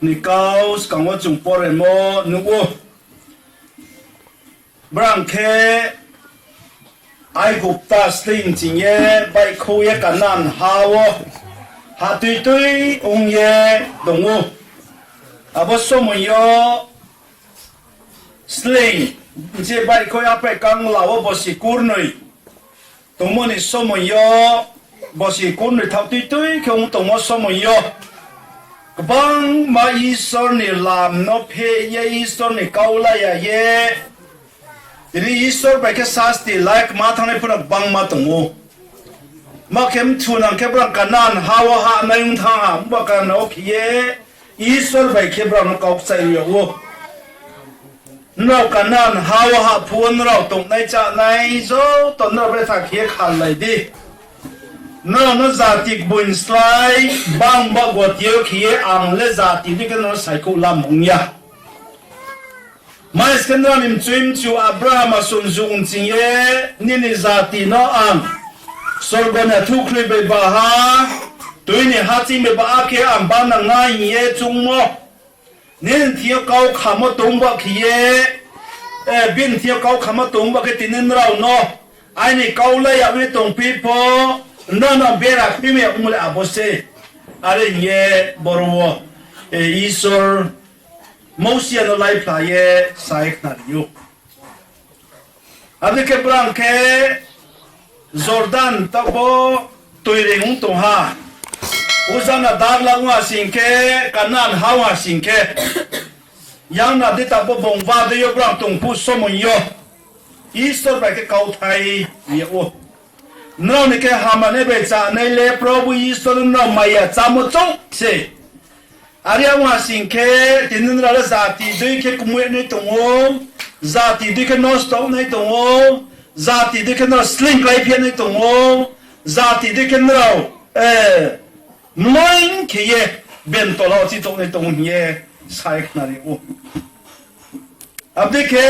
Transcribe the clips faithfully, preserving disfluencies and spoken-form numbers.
ni kau skang wo chung poremo nuh ou. Brang khe Aigupta sleing ching ye baihkhouh ye Kanan ha wo hahtuitui ong ye tong ou. Abo somoi yo sleing je baihkhouh apai kangla wo bosi kurnoi tongmo ni somoi yo, bosi kurnoi thaoh tuitui khe ong tongmo somoi yo, gbangma Isor ni lam no pheh ye Isor ni kau la ya ye, tini Isor bai khe sasti la ye kma thanngnai pho no gbangma tong ou. Ma khe mthu nang khe brang Kanan ha wo hahnai ong thanng ha, mba Kanan wo khe ye Isor bai khe brang no kau kchaih yag ou. Nrao Kanan ha wo hahphuh wo nrao tongnai chánai joto nrao betha khe ye khalai di. Nrao no jati gboing slái bangba goti yo khe ye ang le jati dei khe nrao no saikhouh lam ong ya. Mai se khe nrao ni mchui mchu Abraham asung jug ching ye nini jati no ang sorgo ni athukhroi bai baha, tui ni haching bai baha khe ang banang nai hing ye choungmo. Nini thing yo kau khamo tongba khe ye, eh, bini thing yo kau khamo tongba khe tini nrao no aini kau la ya ye tongphi pho, nrao no bera phimai ya ongmo le abo se. Are hing ye boro wo, eh, Isor Mousi no laiphla ye sa ye khnari ou. Abo dei khe brang khe Jordan taoh bo toireing ong tong ha. Ujang na darla ong ha sing khe, Kanan ha ong ha sing khe, yang na dei taoh bo bongba dei yo brang tong phuh somoi yo Isor bai khe kauthai ye ou. Nrao ni khe hamnai bai chánai le Probhu Isor nrao maya chámo choung se. Are ong ha sing khe, tini nrao le jati dei khe kmui nai tong ou, jati dei khe nosto nai tong ou, jati dei khe nrao sleing kláiphi nai tong ou, jati dei khe nrao, eh, mloing khe ye bini tola wo chih tong nai tong ou hing ye sa ye khnari ou. Abo dei khe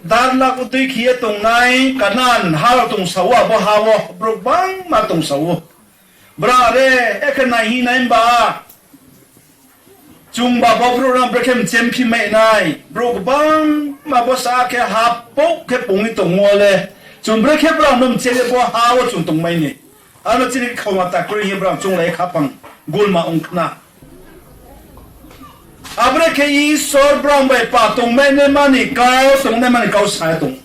darla dei khe ye tongnai Kanan ha wo tongsa ou, abo ha wo brouh gbangma tongsa ou. Brao are, e khe nai hing nai ba, chung ba bo brouh no brekhe mchemphi mai nai, brouh gbangma bo sa khe ha pouh khe pung ye tongmo le, chung brekhe brao no mchem ye bo ha wo chung tongmai ni. Ano chini khauma ta kroi hing ye brao chounglai khaphang gulma ong khna. Abrekhe Isor brao bai pa tongmai naima ni kau, tongnaima ni kau sa ye tong.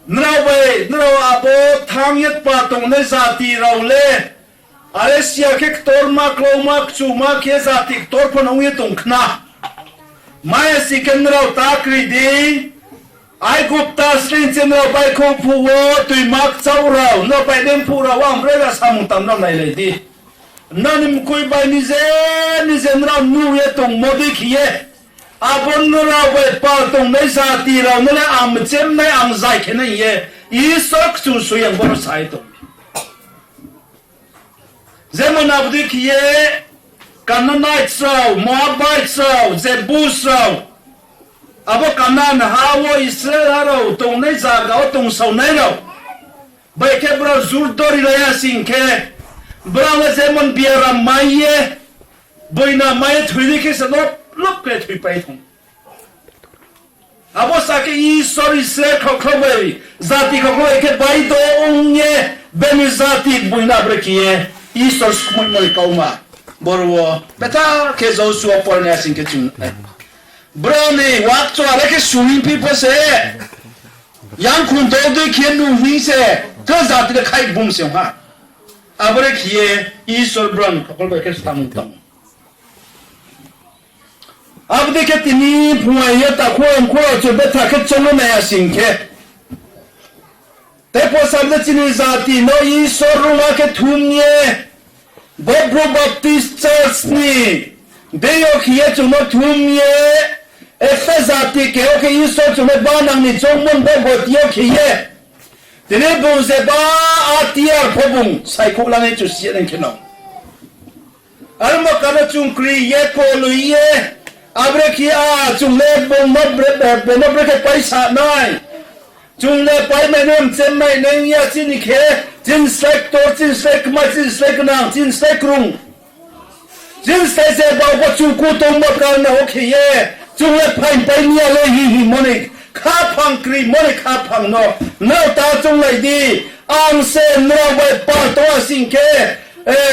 Nrao bai, nrao abo thanng ye pa tongnai jati rao le, are siya khe ktorma, klauma, kchuma khe jati ktor pho no ong ye tong khna. Maya si khe nrao ta kri di, Aigupta sleing ching nrao baihkhouh phuh wo toima kchaoh rao, nrao baideng phuh rao, ang bre ra samung tang nrao nailai di. Nrao ni mkoih bai nije, nije nrao nuh ye tongmo dei khe ye, abo nrao bai pal tongnai jati rao no le ang mchemnai, ang zai khe nai hing ye, Isor kchu soi yang bo no sa ye tong. Jemon abo dei khe ye, Canaanite rao, Moabite rao, Jebus rao, abo Kanan ha wo Israel ha rao tongnai zaga wo tongsaonai rao bai khe brao jurdori lai ya sing khe, brao le jemon biaram mai ye, boina mai ye thoi ni khe se lop lop khe thoipai thong. Abo sa khe Isor Israel khokhlou bai, jati khokhlou bai khe baido ong ye, bini jati boina brekhe ye, Isor skmoihmo ni kauma. Boro wo betha khe Joshua pornai sing khe chung, brao ni wakcho are khe suhingphi pho se, yangkhung dol dei khe nuh hing se, tre jati le khaih bum se ong ha. Abore khe ye Isor brao ni khokhlou bai khe samung tang. Abo dei khe tini phuaing ye takhu ang khorao chung betha khe choung nai ya sing khe. Tei pho sa de chini jati no Isor rungma khe thum ye, bo Bru Baptist Church ni deing yo khe ye chung no thum ye, ekta jati khe yo khe Isor chung no banang ni choungmo bo goti yo khe ye. Tini bung jeba atiar pho bung saikhouh lanai chusi ye nai khe no. Aro ma kano chung kri ye, koloi ye, abrekhe a chung le bung no bre, be, be no brekhe paisa nai. Chung le paimai nai, mchemmai nai ya chini khe, chini slái ktor, chini slái kmai, chini slái knang, chini slái krung. Chini slái se bauba chuku tongba karna wo khe ye, chung le phaingpai ni ya le hing hingmo ni, khaphang krimo ni khaphang no, nrao ta chounglai di, ang se nrao bai pal tong ha sing khe,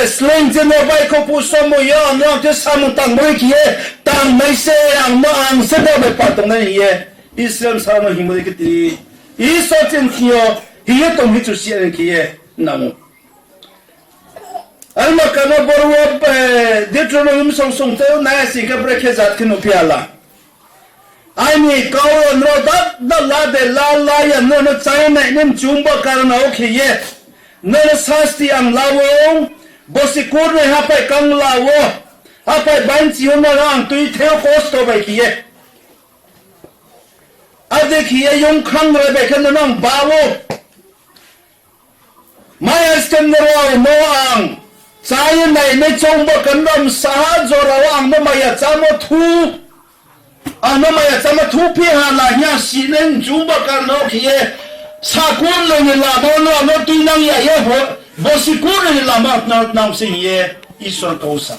sleing je nrao baihkhouh phuh somoi yo ang nrao khe samung tangmo ni khe ye, tangnai se ang no, ang se nrao bai pal tongnai hing ye, Israel sa no hingmo ni khe ti, Isor chini thing yo hing ye tong hing chu si ya ni khe ye, nang ou. Alma karna boro wo, Deuteronomy song song tei nai sing khe brekhe jat khe nuhphi ha la. Aini kau rao nrao dada la de la la ya nrao no chánai ni mchungba karna wo khe ye, nrao no sasti ang la ou, bosi kurnoi haphai kangla wo, haphai bainchi yo nrao no ang tuithe yo kosto bai khe ye. Ade khe ye yongkhang rai bai khe nrao no ang ba ou. Maya skhem nrao no ang chá ye nainai choungba karna msa ha jora wo ang no maya chámo thu, ang no maya chámo thuphi ha la hing ye ang si nai mchungba karna wo khe ye, sakur no ni lama wo nrao no tuinang ya ye, bosi kurnoi ni lama wo nrao tnang se hing ye Isor kau sa.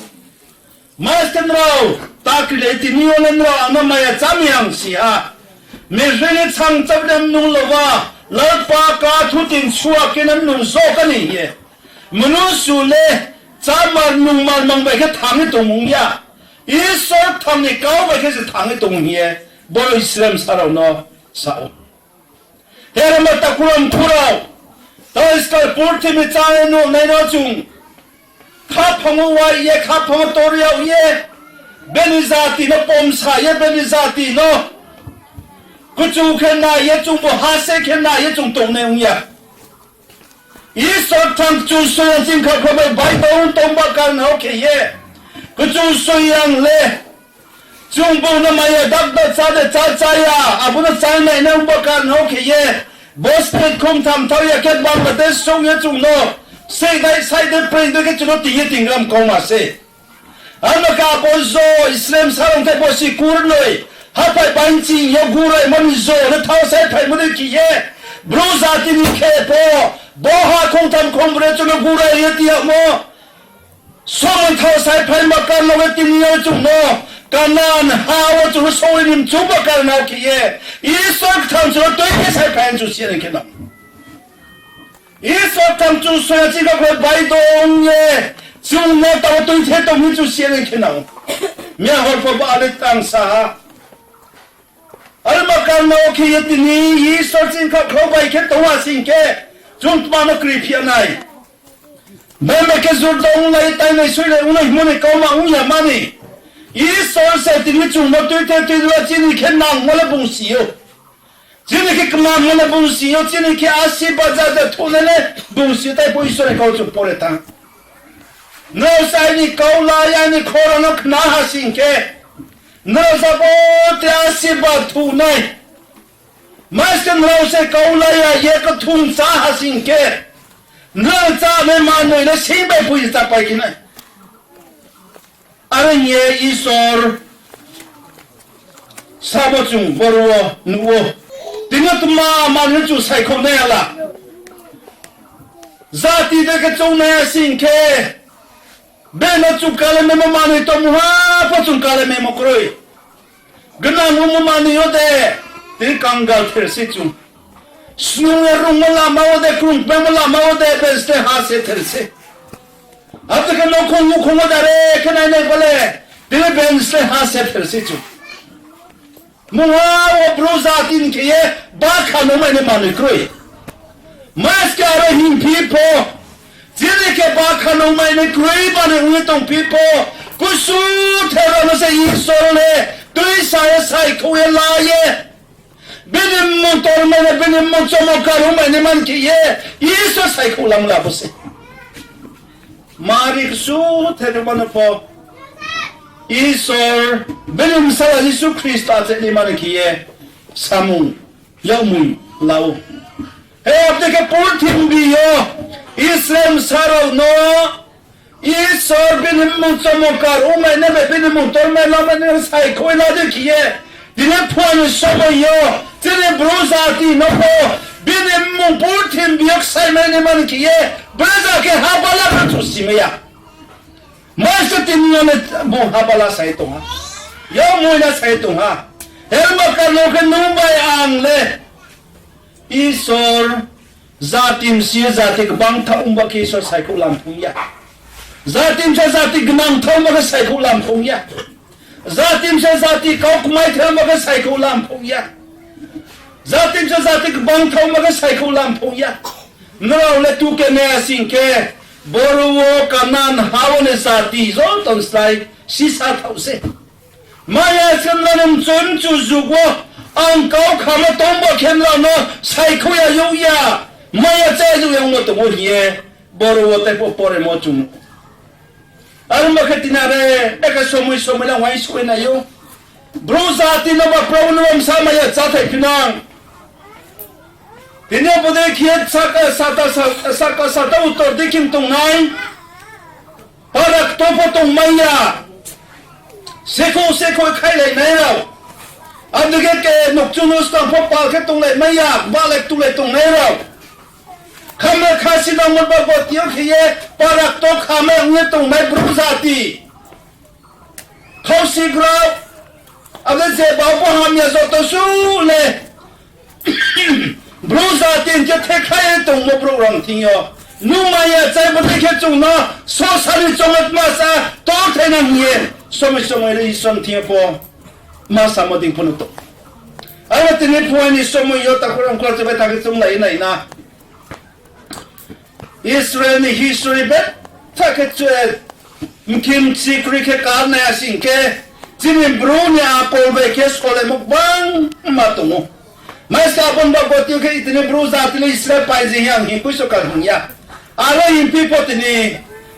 Master nrao, ta kri le tini yo le nrao ang no maya chámai ang si ha. Mihreng ye chang chap nam nung loba, lalpa ka thu tin sua khe nam nung zo ka ni ye. Mnusu le chámar nungmar mang bai khe thanng ye tong ong ya. Isor kthang ni kau bai khe se thanng ye tong ong ye. Boro Israel sa rao no sa ou. He rema takhu rao mkhu rao, ta iskal purthimbi chá ye nuhnai no chung khaphang wo wai ye, khaphang wo tor yag ye, bini jati no pomsa ye, bini jati no kchu khe nai ye, chungbu ha se khe nai ye chung tongnai ong ya. Isor kthang Kchusoyang chini khakra bai bai tong tongba karna wo khe ye, Kchusoyang le chung bung no maya dap dap chá de chá chá ya, abo no chánai nangba karna wo khe ye, bo state khongtham thaoh ya khe Bangladesh song ye chung no, sei dai sai de preing de khe chung no ting ye tingram kauma se. Ano ka bo jo Israel sa rao thai bosi kurnoi, haphai bainching yo guraimo ni jo le thaoh sai phaimo ni khe ye, bru jati ni khe pho, bo ha khongtham khongbre chung no gurai ye ti yagmo, somoi thaoh sai phaima karna wo tini yo chung no, Kanan ha wo chung no soi ni mchungba karna wo khe ye, Isor kthang chung no tui khe sai phai chung si ya ni khe nang. Isor kthang Kchusoyang chini khakra bai tong ye, chung no tao tuithe tong hing chung si ya ni khe nang. Miya hor pho ba le tang sa ha. Alma karna wo khe ye tini Isor chini khakra bai khe tong ha sing khe, chung tma no kriphi ya nai. Bema khe jurda onglai, tainai soilai onglai hingmo ni kauma ong ya mani. Isor se tini chung no tuithe tuidula chini khe nangmo le bung si ou. Chini khe kmamo le bung si ou, chini khe asi baja de thunai le bung si ou, tai pho Isor ni kau chung pore thanng. Nrao se aini kau la ye aini khorang no khna ha sing khe, nrao jabo te asi ba thunai. Maske nrao se kau la ya ye kthung chá ha sing khe, nrao chánai manoi le sing bai poi ye chápai khe nai. Are hing ye Isor samo chung boro wo nuh ou. Tini yo tma manoi no chung saikhouh nai ya la. Jati de khe chung nai ya sing khe, beno chung kalaimaimo manoi tongmung ha pho chung kalaimaimo kroi. Gnang ongmo manoi yo de, tini kangal ther sei chung. Snung ye rungmo lama wo de, krungpaimo lama wo de, bensle ha se ther sei. Abo khe nouhkhong nouhkhong wo de are khe nainai pho le, tini bensle ha se ther sei chung. Mungha wo bru jati ni khe ye bakha nungmai ni manoi kroi. Maske aro hingphi pho, chini khe bakha nungmai ni kroi manoi ong ye tongphi pho, kusu ther rao no se Isor le tuisa ye saikhouh ye la ye, bini mmung tormai ni, bini mmung chomotkar ongmai ni man khe ye, Isor saikhouh lam la bo se. Mari kusu ther rao no pho Isor, bini bsala Jisu Khristo achai ni man khe ye, samung yagmung la ou. He abo dei khe purthimbi yo Israel bsa rao no Isor bini mmung chomotkar ongmai ni bai bini mmung tormai lamai ni saikhouh la dei khe ye, tini phuaing ni somoi yo chini bru jati no pho bini mmung purthimbi yo ksaimai ni man khe ye, bera khe ha bala no chung simai ya. Maisa tini yo le bung habala sai tong ha. Yo moina sai tong ha. Herba karno khe nung bai ang le Isor, jati msi jati gbang thaoh ongba khe Isor saikhouh lam phung ya. Jati msa jati gnang thaoh ongba khe saikhouh lam phung ya. Jati msa jati kau kmai thaoh ongba khe saikhouh lam phung ya. Jati msa jati gbang thaoh ongba khe saikhouh lam phung ya. Nrao le tu khe nai ya sing khe, boro wo Kanan ha wo ni jati joto ni slái sisa thaoh se. Maya se nrao no mchu mchu jug wo ang kau khamo tongba khe nrao no saikhouh ya youh ya. Maya chá youh ya ongmo tong ou hing ye, boro wo tei pho poremo chung. Aro ma khe tini are, bekhe somoi somoi le uaingsouh nai ou. Bru jati no ba Probu no bsa maya cháthai phinang. Tini yo bodei khe ye saka sata, sa-, saka sata utor dei khe tongnai. Para kto pho tongmai ya. Sekhouh sekhouh khailai nai rao. Abo dei khe ke nokchu no skang pho pal khe tonglai mai ya, balai ktunglai tongnai rao. Khamya khasi nangmo ba goti yo khe ye para kto khamai ong ye tongnai Bru jati. Khausi grao, abo je bau bo hamya joto su le. Bru jati hing khe thekhlai ye tongmo brouh rao thing yo. Nung maya chai bodei khe chung no sosa ni chong tma sa torthai nang hing ye. Somoi somoi le Isor ni thing yo pho ma samo dei pho no tong. Aro tini phuaini somoi yo takhu rao khlai chubai thang khe chung lai nai na. Israel ni history betha khe chu, mkhim chikroi khe kar nai ya sing khe, chini Bru ni akol bai khe solaimo gbangma tong ou. Maisa abo ni ba goti yo khe tini Bru jati le Israel paiji hing hing kuiso kar hing ya. Aro hingphi pho tini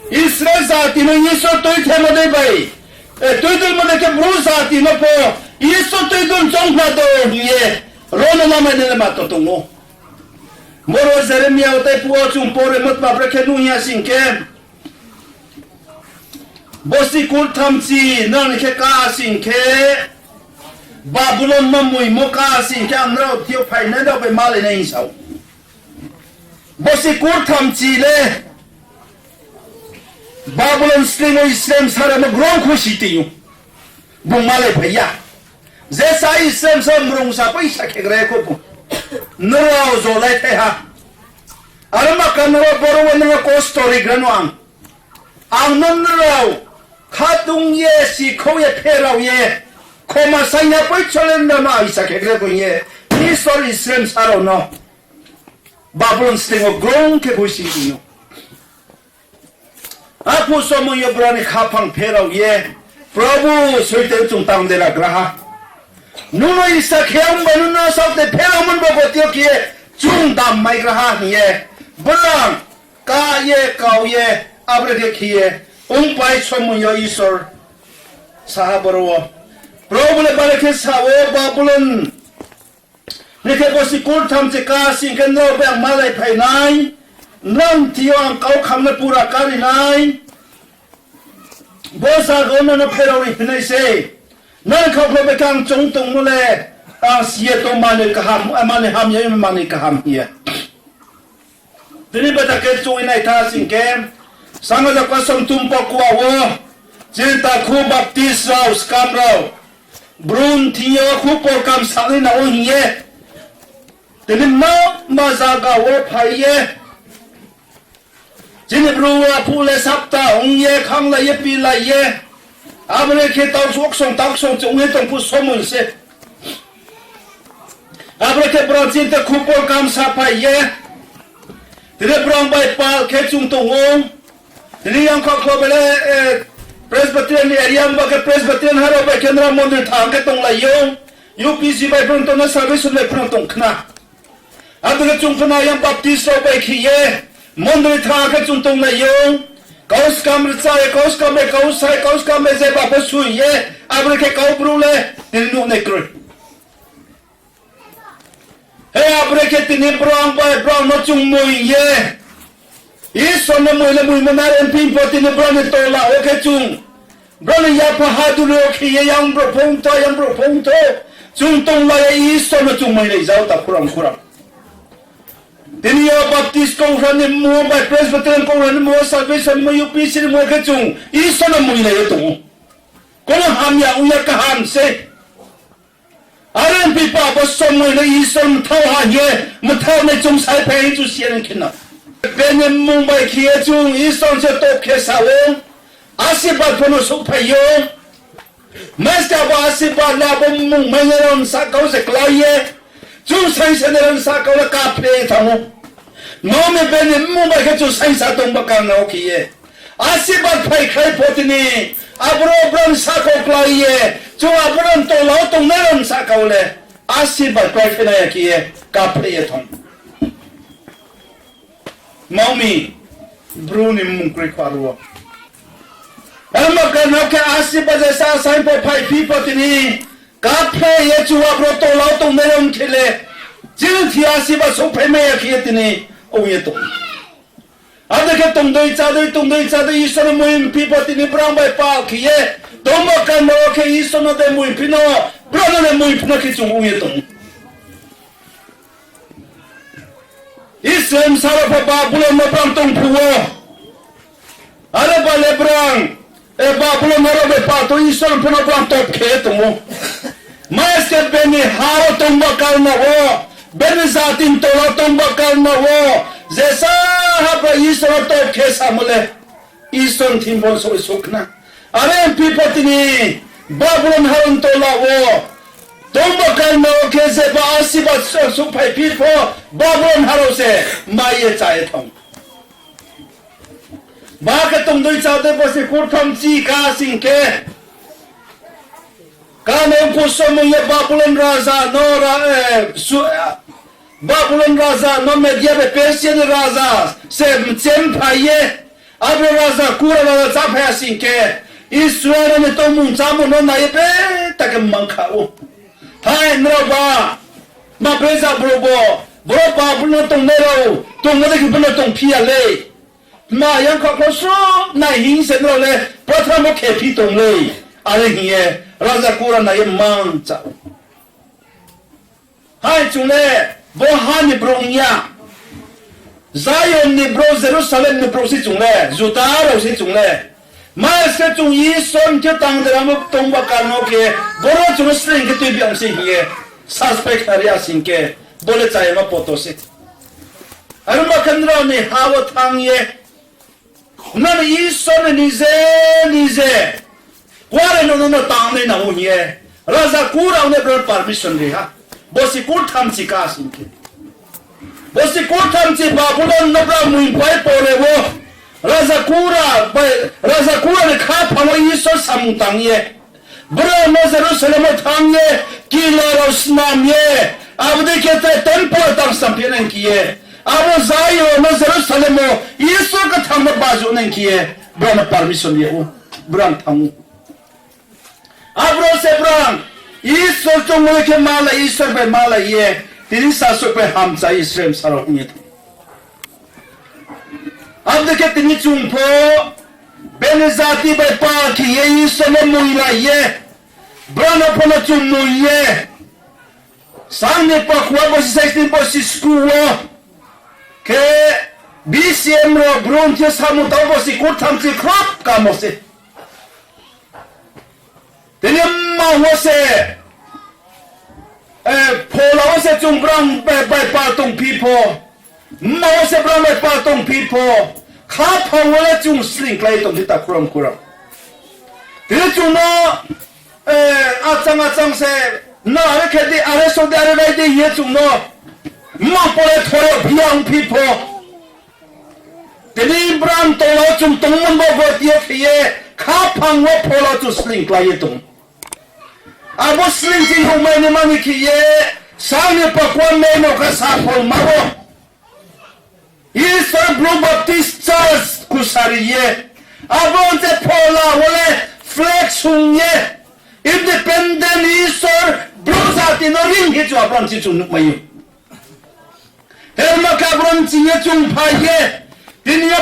Israel jati no Isor tuithemo dei bai, e, tuidulmo dei khe Bru jati no pho Isor tuidul choung khna do hing ye, ro no lamai nai le ma to tong ou. Boro Jeremia wo tei phuh wo chung pore motma brekhe nuh ya sing khe, bosi kurthamchi nrao ni khe ka sing khe, Babulon no moimo ka sing khe, ang nrao thing yo phainai rao bai malai nai hing sa ou. Bosi kurthamchi le Babulon sleing wo Israel bsa rao no grong khusi tong ou. Bung malai phai ya. Jesa Israel bsa mrungsa poisa khegra ye kho bung. Nrao jolai thai ha. Aro ma ka nrao boro wo nrao kosto rigra no ang. Ang no nrao khatung ye, sikhou ye, pherao ye, khoma saing ya poi chole nrao no aisa khegra kho hing ye, Isor Israel bsa rao no Babulon sleing wo grong khe khusi tong ou. Aphuh somoi yo brao ni khaphang pherao ye, Probu, soite chung tang dera gra ha. Nung no isa khe ong bai nung no saote pherao mon bo goti yo khe ye, chung dam mai gra ha hing ye. Brao ka ye, kau ye, abre khe khe ye, ongpai somoi yo Isor sa ha boro wo. Probu le bare khe sa wo, Babulon ni khe bosi kurthamchi ka sing khe nrao bai ang malai phai nai, nrao thing yo ang kau kham no pura kari nai, bo zaga wo nrao no pherao ri phi nai se. Nrao ni khaukhlai bai khe ang choung tongmo le, ang si ye tong manoi kaham, manoi hamya, manoi kaham hing ye. Tini beta khe chung nai tha sing khe, sanga ja kosom tum pokua wo, chini takhu Baptist rao, skam rao, Bru ni thing yo khu program sanai nang ou hing ye. Tini ma, ma zaga wo phai ye. Chini Bru aphuh le sapta ong ye, khanglai ye, pilai ye. Abo ni khe taoh woksong, taoh woksong chung ye tong phuh somoi se. Abo ni khe brao chini ta khu program saphai ye. Tini brao bai pal khe chung tong ou. Tini yang kha kho bele, eh, Presbyterian ni area ba khe Presbyterian ha rao bai khe nrao mondri thang khe tonglai ou. U P C bai phrang tong na, Salvation bai phrang tong khna. Abo khe chung khna yang Baptist rao bai khe ye, mondri thang khe chung tonglai ou. Kau skam rcha ye, kau skam bai kau sai, kau skam bai je ba pho sui ye, abo ni khe kau bru le, tini nuh nai kroi. He, abo ni khe tini brao bai brao no chung moi ye. Isor no moi le moimo nai rao phi pho tini brao ni tola wo khe chung. Brao ni yapha haduri wo khe ye yang brouh phung tho, yang brouh phung tho. Chung tonglai ye Isor no chung moilai jao ta khurang khurang. Tini yo Baptist kau hra ni mmung wo bai Presbyterian kau hra ni mmung wo Salvation ni mmung wo U P C ni mmung wo khe chung Isor no muilai ye tong ou. Kono hamya ong ya, kaham se. Are ong phi pa bo somoi no Isor mthao ha hing ye, mthao nai chung sai phai hing chung si ya nai khe na. Bini mmung bai khe ye chung Isor se top khe sa ou, asirbad pho no souhphai ou. Master bo asirbad le abo mmung mainai rao ni sahka wo se klái ye, chung saingsanai rao ni sahka wo le kaphleh ye thanng ou. Nrao ni bini mmung bai khe chung saingsa tongba karna wo khe ye asirbad phaikhrai pho tini, aboro brao ni sahka wo klái ye, chung aboro ni tola wo tongnai rao ni sahka wo le asirbad kláiphi nai ya khe ye kaphleh ye thanng. Tma ong mi, Bru ni mmung kroi kho aro wo. Abo karna wo khe asirbad je sa saing pho phaiphi pho tini, kaphleh ye chung aboro tola wo tongnai rao ni khe le, chini thing asirbad souhphai mai ya khe ye tini ong ye tong. Abo dei khe tongdei chádei, tongdei chádei Isor no muiphi pho tini brang bai pal khe ye tongba karna wo khe Isor no de muiphi no, brao no de muiphi no khe chung ong ye tong. Israel bsa rao pho Babulon no brang tong phuh wo. Are ba le brang, e, Babulon ha rao bai pal tong Isor pho no brang top khe ye tong ou. Master bini ha wo tongba karna wo, bini jati ni tola tongba karna wo, je sa ha brao Isor no top khe samo le, Isor ni thing pho souh, souh khna. Are ong phi pho tini, Babulon ha rao ni tola wo tongba karna wo khe jeba asirbad souhphaiphi pho, Babulon ha rao se mai ye chá ye thanng. Ba khe tongdei chádei bo se kurtham chi ka sing khe, kano kusomo ye Babulon raja no ra-, e, su-, e, Babulon raja no Media bai Persia ni raja se mchemphai ye, abo raja kura raja cháphai ya sing khe, Israel ni tongmung chámung no nai ye be ta khe mang kha ou. Hai nrao ba, ma beja brouh bo, brouh Babulon no tongnai rao tongmo dei khe bo no tongphi ya lei. Tma yang kha khosro nai hing se nrao le prathamo khephi tong lei. Are hing ye raja kura nai ye mang chá ou. Hai chung le bo ha ni brouh ong ya. Zion ni brouh, Jerusalem ni brouh se chung le, Juda rao se chung le. Master chung Isor ni khe tang de ramo tongba karna wo khe, boro chung no sleing khe tuibi ang se hing ye, suspect khnari ya sing khe, bo le chayama poto se. Aro ma khe nrao ni ha wo thanng ye, nrao ni Isor ni nije, nije kuarenouh no, no tangnai nang ou hing ye, raja kura no brao permission ri ha. Bo se kurtham chi ka sing khe. Bo se kurtham chi Babulon no brao muipai pore wo, raja kura bai, raja kura ni khaphang wo Isor samung tang ye, brao no Jerusalem wo thanng ye, kila rao snam ye, abo dei khe te temple tang snam phi nai khe ye, abo Zion no Jerusalem wo Isor kthang no bajuh nai khe ye, brao no permission ri ou, brao thanng ou. Aboro se brao Isor choungmo khe malai, Isor bai malai ye, tini sasouh bai hamchai Israel bsa rao ong ye tong. Abo dei khe tini chung pho, bini jati bai pal khe ye Isor no muilai ye, brao no pho no chung mui ye, sang ni pakhua bo se sixteen bo se school wo khe B C M rao brouh khe samung tang bo se kurtham chi khrop kamo se. Tini mma wo se, e, phola wo se chung brang bai, bai pal tongphi pho. Mma wo se brang bai pal tongphi pho. Khaphang wo le chung sleing klái tongphi ta khorang khorang. Tini chung no, e, achang achang se, na are khe di, are so di, are rai di hing ye chung no mma pho le thoi yo phi ya ongphi pho. Tini brang tola wo chung tongmo bo bo ti yo khe ye, khaphang wo phola chung sleing klái ye tong. Abo sleing chi nuhmai ni mani khe ye, sang ni pakhua meno kha sa pholma wo Isor Bru Baptist Church khusari ye, abo je phola wo le flag sung ye, independent Isor Bru jati no ring khe chung abo ni chi chung nuhmai ou. Herma khe abo ni ching ye chung phai ye, tini yo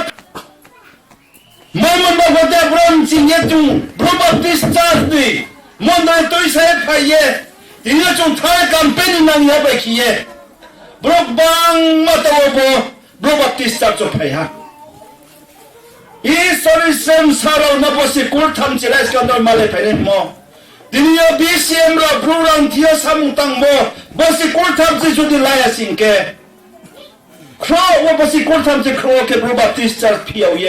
Mormon bo khe abo ni ching ye chung Bru Baptist Church ni mondoli tuisa ye phai ye, tini yo chung thai company nang ya bai khe ye, Brouh gbangma tong wo bo, Bru Baptist Church wo phai ha. Isor ni sremsa rao no bosi kurthamchi lai skang no malai phainai mo. Tini yo B C M rao Bru rang thing yo samung tangmo, bosi kurthamchi judi lai ya sing khe, khrouh wo bosi kurthamchi khrouh wo khe Bru Baptist Church phi yag ye